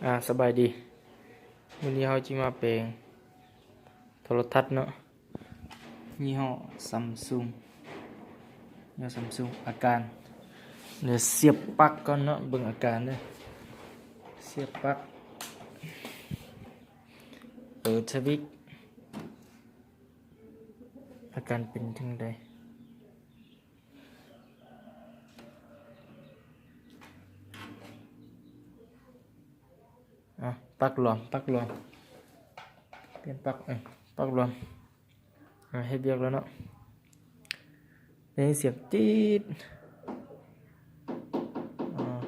ອາ ສະບາຍດີ. ມື້ນີ້ເຮົາຊິມາແປງໂທລະທັດເນາະ ຍີ່ຫໍ້ Samsung ຍີ່ຫໍ້ Samsung. ອາການ ດຽວສຽບປັກກ່ອນເນາະ ເບິ່ງອາການເດີ. ສຽບປັກ ເປີດສະວິດ ອາການເປັນຈັ່ງໃດ? ອ່ະ ປັກລວມ ປັກລວມ ປ່ຽນປັກ ເອີ ປັກລວມ. ອ່າ ເຮັດວຽກແລ້ວເນາະ. ໄດ້ຍິນສຽງຕີດ. ອ່າ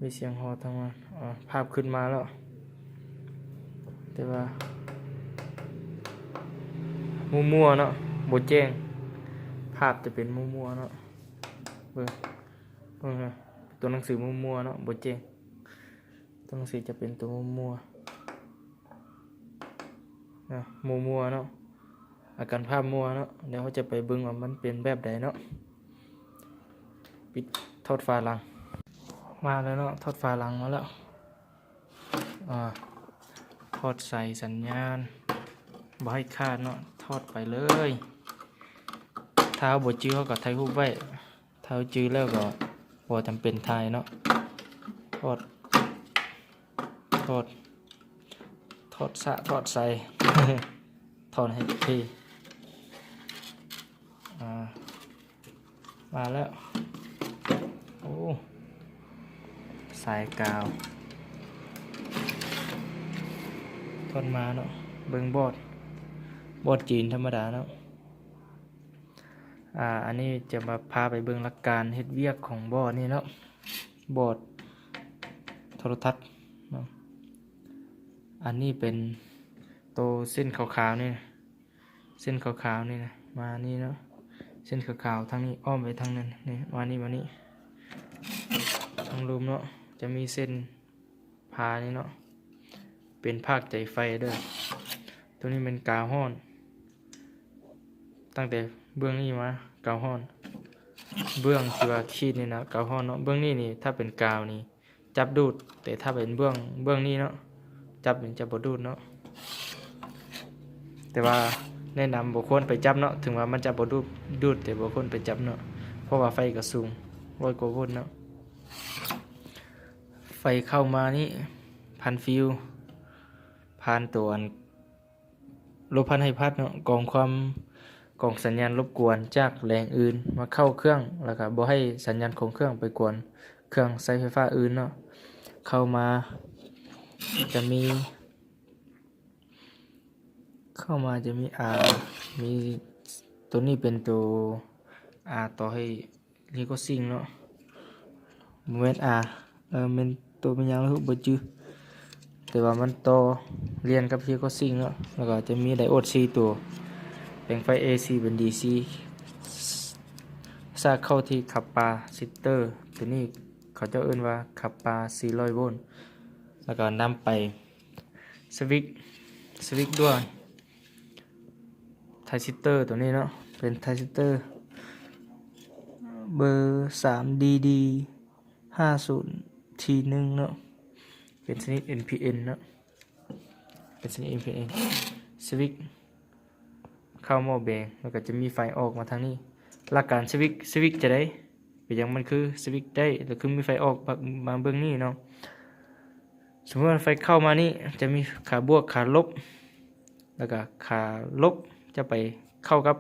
ມີສຽງຫໍ່ທາງມາ. ອ່າ ພາບຂຶ້ນມາແລ້ວ ແຕ່ວ່າມົ້ວໆເນາະ ບໍ່ແຈ້ງ. ພາບຈະເປັນມົ້ວໆເນາະ. ເບິ່ງ ເບິ່ງນະ ຕົວໜັງສືມົ້ວໆເນາະ ບໍ່ແຈ້ງ. ຕົວໜັງສືຈະເປັນຕົວມົ້ວໆ ນະ ມົ້ວໆເນາະ ອາການພາບມົ້ວເນາະ. ດຽວເຮົາຈະໄປເບິ່ງວ່າມັນເປັນແບບໃດເນາະ. ປິດ ຖອດຝາຫຼັງ. ມາແລ້ວເນາະ ຖອດຝາຫຼັງມາແລ້ວ. ອາ ຖອດສາຍສັນຍານ ບໍ່ໃຫ້ຂາດເນາະ ຖອດໄປເລີຍ. ຖ້າເຮົາບໍ່ຈື່ ເຮົາກໍຖ່າຍຮູບໄວ້. ຖ້າຈື່ແລ້ວກໍບໍ່ຈຳເປັນຖ່າຍເນາະ. ຖອດ ຖອດ ຖອດສະ ຖອດໃສ່ ຖອດໃຫ້ເທ່. ອາ ມາແລ້ວ. ໂອ້ ສາຍກາວ ຖອດມາເນາະ. ເບິ່ງບອດ ບອດຈີນທຳມະດາເນາະ. ອາ ອັນນີ້ຈະມາພາໄປເບິ່ງຫຼັກການເຮັດວຽກຂອງບອດນີ້ເນາະ ບອດໂທລະທັດເນາະ. ອັນນີ້ເປັນໂຕເສັ້ນຂາວໆນີ້ ເສັ້ນຂາວໆນີ້ນະ ມານີ້ເນາະ. ເສັ້ນຂາວໆທາງນີ້ອ້ອມໄປທາງນັ້ນ ນີ້ ມານີ້ ມານີ້ ທາງລຸ່ມເນາະ ຈະມີເສັ້ນ ພານີ້ເນາະ ເປັນພາກໃຈໄຟເດີ. ໂຕນີ້ແມ່ນກາວຮ້ອນ ຕັ້ງແຕ່ເບື້ອງນີ້ມາກາວຮ້ອນ. ເບື້ອງທີ່ວ່າຂີດນີ້ນະກາວຮ້ອນເນາະ. ເບື້ອງນີ້ນີ້ ຖ້າເປັນກາວນີ້ຈັບດູດ ແຕ່ຖ້າເປັນເບື້ອງ ເບື້ອງນີ້ເນາະ ຈັບນີ້ຈະບໍ່ດູດເນາະ. ແຕ່ວ່າແນະນຳບໍ່ຄວນໄປຈັບເນາະ ເຖິງວ່າມັນຈະບໍ່ດູດ ດູດ ແຕ່ບໍ່ຄວນໄປຈັບເນາະ ເພາະວ່າໄຟກໍສູງ ຮ້ອຍກວ່າໂວນເນາະ. ໄຟເຂົ້າມານີ້ ຜ່ານຟິວ ຜ່ານຕົວອັນລົບພັດໃຫ້ພັດເນາະ ກອງຄວາມ ກອງສັນຍານລົບກວນຈາກແຫຼ່ງອື່ນມາເຂົ້າເຄື່ອງ ແລ້ວກໍບໍ່ໃຫ້ສັນຍານຂອງເຄື່ອງໄປກວນເຄື່ອງໃຊ້ໄຟຟ້າອື່ນເນາະ. ເຂົ້າມາຈະມີ ເຂົ້າມາຈະມີ ອາ ມີ ໂຕນີ້ເປັນໂຕ ອາ ຕໍ່ໃຫ້ Recording ເນາະ ບໍ່ແມ່ນ R ເອີ ແມ່ນໂຕແມ່ນຫຍັງລະ ບໍ່ຈື່ ແຕ່ວ່າມັນຕໍ່ລຽນກັບ Recording ເນາະ. ແລ້ວກໍຈະມີ Diode ສີ່ຕົວ ແປງໄຟ AC ເປັນ DC ສາກເຂົ້າທີ່ Capacitor ຕົວນີ້ເຂົາເຈົ້າເອີ້ນວ່າ Capa ສີ່ຮ້ອຍໂວນ ແລ້ວກໍນຳໄປ ສະວິດ ສະວິດດ້ວຍ Transistor ຕົວນີ້ເນາະ ເປັນ Transistor ເບີ ສາມ DD ຫ້າສູນ ທີໜຶ່ງເນາະ ເປັນຊະນິດ NPN ເນາະ ເປັນຊະນິດ NPN. ສະວິດເຂົ້າໝໍ້ແບງ ແລ້ວກໍຈະມີໄຟອອກມາທາງນີ້. ຫຼັກການສະວິດ ສະວິດຈະໄດ້ ເປັນຫຍັງມັນຄືສະວິດໄດ້ ແລ້ວຄືມີໄຟອອກມາເບື້ອງນີ້ເນາະ. ສົມມຸດວ່າໄຟເຂົ້າມານີ້ ຈະມີຂາບວກ ຂາລົບ ແລ້ວກໍຂາລົບຈະໄປເຂົ້າກັບ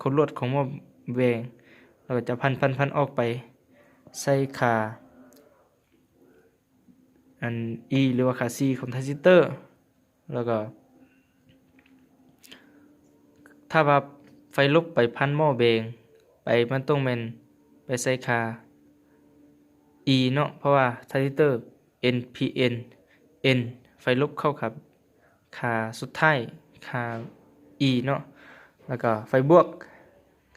ຄົນລວດຂອງໝໍ້ແບງ ແລ້ວກໍຈະພັນໆໆອອກໄປໃສ່ຂາ ອັນ E ຫຼືວ່າຂາ C ຂອງ Transistor. ແລ້ວກໍຖ້າວ່າໄຟລົບໄປພັນໝໍ້ແບງໄປ ມັນຕ້ອງແມ່ນໄປໃສ່ຂາ E ເນາະ ເພາະວ່າ Transistor NPN N ໄຟລົບເຂົ້າຂາ ຂາສຸດທ້າຍ ຂາ E ເນາະ ແລ້ວກໍໄຟບວກ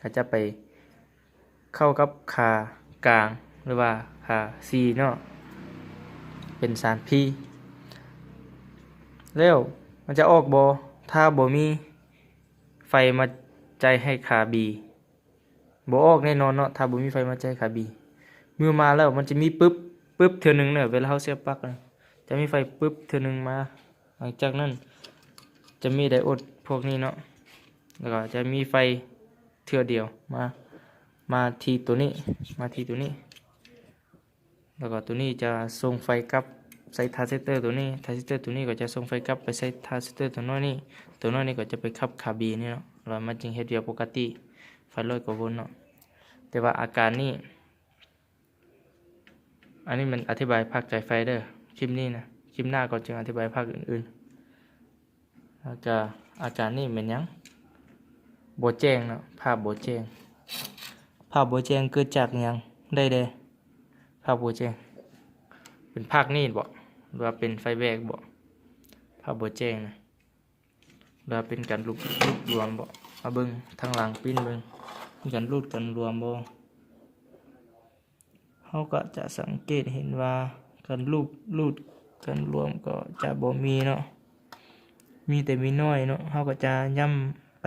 ກໍຈະໄປເຂົ້າກັບຂາກາງ ຫຼືວ່າຂາ C ເນາະ ເປັນສານ P. ແລ້ວມັນຈະອອກບໍ່ ຖ້າບໍ່ມີໄຟມາໃຈໃຫ້ຂາ B? ບໍ່ອອກແນ່ນອນເນາະ ຖ້າບໍ່ມີໄຟມາໃຈຂາ B. ເມື່ອມາແລ້ວມັນຈະມີປຶບ ປຶບເທື່ອໜຶ່ງເດີ ເວລາເຮົາສຽບປລັກນະ ຈະມີໄຟປຶບເທື່ອໜຶ່ງມາ. ຫຼັງຈາກນັ້ນຈະມີໄດໂອດພວກນີ້ເນາະ ແລ້ວກໍຈະມີໄຟເທື່ອດຽວມາ ມາທີ່ໂຕນີ້ ມາທີ່ໂຕນີ້ ແລ້ວກໍໂຕນີ້ຈະສົ່ງໄຟກັບໃສ່ທານຊິສເຕີໂຕນີ້ ທານຊິສເຕີໂຕນີ້ກໍຈະສົ່ງໄຟກັບໄປໃສ່ທານຊິສເຕີໂຕນ້ອຍນີ້ ໂຕນ້ອຍນີ້ກໍຈະໄປຂັບຄາບີນີ້ເນາະ ແລ້ວມັນຈຶ່ງເຮັດວຽກປົກກະຕິ ໄຟຮ້ອຍກວ່າໂວນເນາະ. ແຕ່ວ່າອາການນີ້ ອັນນີ້ມັນອະທິບາຍພາກສາຍໄຟເດີ ຄລິບນີ້ນະ ຄລິບໜ້າກໍຈຶ່ງອະທິບາຍພາກອື່ນໆ. ແລ້ວກະອາການນີ້ແມ່ນຫຍັງ? ບໍ່ແຈ້ງເນາະ ພາບບໍ່ແຈ້ງ. ພາບບໍ່ແຈ້ງເກີດຈາກຫຍັງໄດ້ແດ່? ພາບບໍ່ແຈ້ງເປັນພາກນີ້ບໍ ຫຼືວ່າເປັນໄຟແບກບໍ? ພາບບໍ່ແຈ້ງນະ ຫຼືວ່າເປັນການຫຼຸດ ຫຼຸດລວມບໍ? ມາເບິ່ງທາງຫຼັງ ປິ່ນເບິ່ງ ມີການຫຼຸດການລວມບໍ? ເຮົາກໍຈະສັງເກດເຫັນວ່າການຫຼຸດ ຫຼຸດການລວມກໍຈະບໍ່ມີເນາະ ມີແຕ່ມີໜ້ອຍເນາະ. ເຮົາກໍຈະຢ້ຳໄປ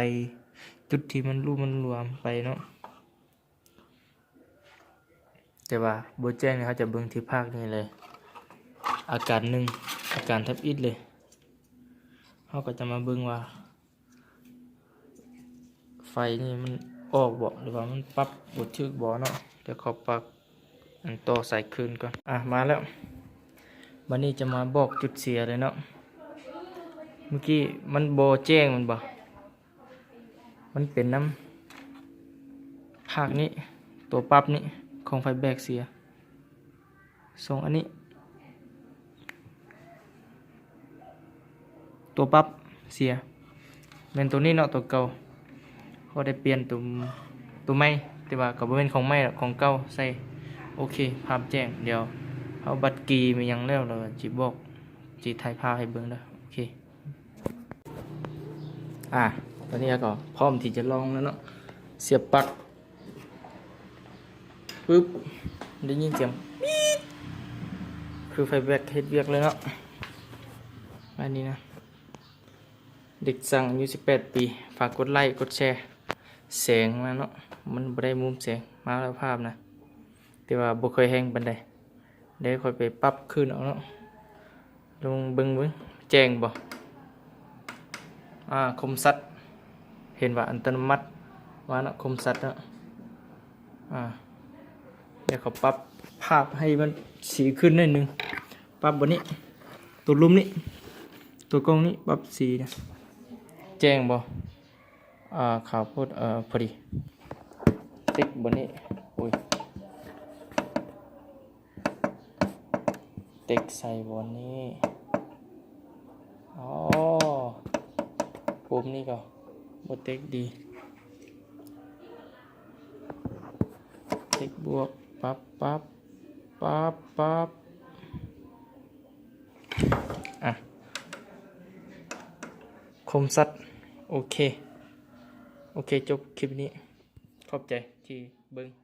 ຈຸດທີ່ມັນຫຼຸດມັນລວມໄປເນາະ. ແຕ່ວ່າບໍ່ແຈ້ງນີ້ ເຮົາຈະເບິ່ງທີ່ພາກນີ້ເລີຍ ອາການໜຶ່ງ ອາການທຳອິດເລີຍ. ເຮົາກໍຈະມາເບິ່ງວ່າ ໄຟນີ້ມັນອອກບໍ ຫຼືວ່າມັນປັບບໍ່ຖືກບໍເນາະ. ດຽວຂໍປັບອັນຕໍ່ສາຍຄືນກ່ອນ. ອ່ະ ມາແລ້ວ ບັດນີ້ຈະມາບອກຈຸດເສຍເລີຍເນາະ. ເມື່ອກີ້ມັນບໍ່ແຈ້ງແມ່ນບໍ? ມັນເປັນນຳພາກນີ້ ຕົວປັບນີ້ຂອງໄຟແບກເສຍ. ສອງອັນນີ້ ຕົວປັບເສຍ ແມ່ນໂຕນີ້ເນາະ ໂຕເກົ່າ. ເຮົາໄດ້ປ່ຽນໂຕ ໂຕໃໝ່ ແຕ່ວ່າກໍບໍ່ແມ່ນຂອງໃໝ່ດອກ ຂອງເກົ່າໃສ່. ໂອເຄ ພາບແຈ້ງ. ດຽວເຮົາບັດກີ່ແມ່ນຫຍັງແລ້ວ ແລ້ວກໍຊິບອກ ຊິຖ່າຍພາບໃຫ້ເບິ່ງເດີ. ໂອເຄ ອ່າ ຕອນນີ້ເຮົາກໍພ້ອມທີ່ຈະລອງແລ້ວເນາະ. ສຽບປລັກ ປຶບ ໄດ້ຍິນສຽງປີດ ຄືໄຟແບກເຮັດວຽກເລີຍເນາະ. ອັນນີ້ນະ ເດັກຊ່າງອາຍຸສິບແປດປີ ຝາກກົດໄລ້ກົດແຊ. ແສງມາເນາະ ມັນບໍ່ໄດ້ມຸມແສງ ມາແລ້ວພາບນະ ແຕ່ວ່າບໍ່ຄ່ອຍແຮງປານໃດ. ດຽວຂ້ອຍໄປປັບຄືນເອົາເນາະ. ລອງເບິ່ງເບິ່ງ ແຈ້ງບໍ່? ອ່າ ຄົມຊັດ ເຫັນວ່າອັດຕະໂນມັດມາເນາະ ຄົມຊັດເນາະ. ອ່າ ດຽວຂໍປັບພາບໃຫ້ມັນສີຂຶ້ນໜ້ອຍໜຶ່ງ. ປັບບ່ອນນີ້ ຕົວລຸ່ມນີ້ ຕົວກ່ອງນີ້ ປັບສີນະ. ແຈ້ງບໍ່? ອ່າ ຂາວໂພດ ເອີ ພໍດີ. ຕິກບ່ອນນີ້ ໂອ້ຍ ຕິກໃສ່ບ່ອນນີ້. ອໍ ປຸ່ມນີ້ກໍບໍ່ຕິກດີ. ຕິກບວກ ປັບ ປັບ ປັບ ປັບ. ອ່ະ ຄົມຊັດ. ໂອເຄ ໂອເຄ ຈົບຄລິບນີ້. ຂອບໃຈທີ່ເບິ່ງ.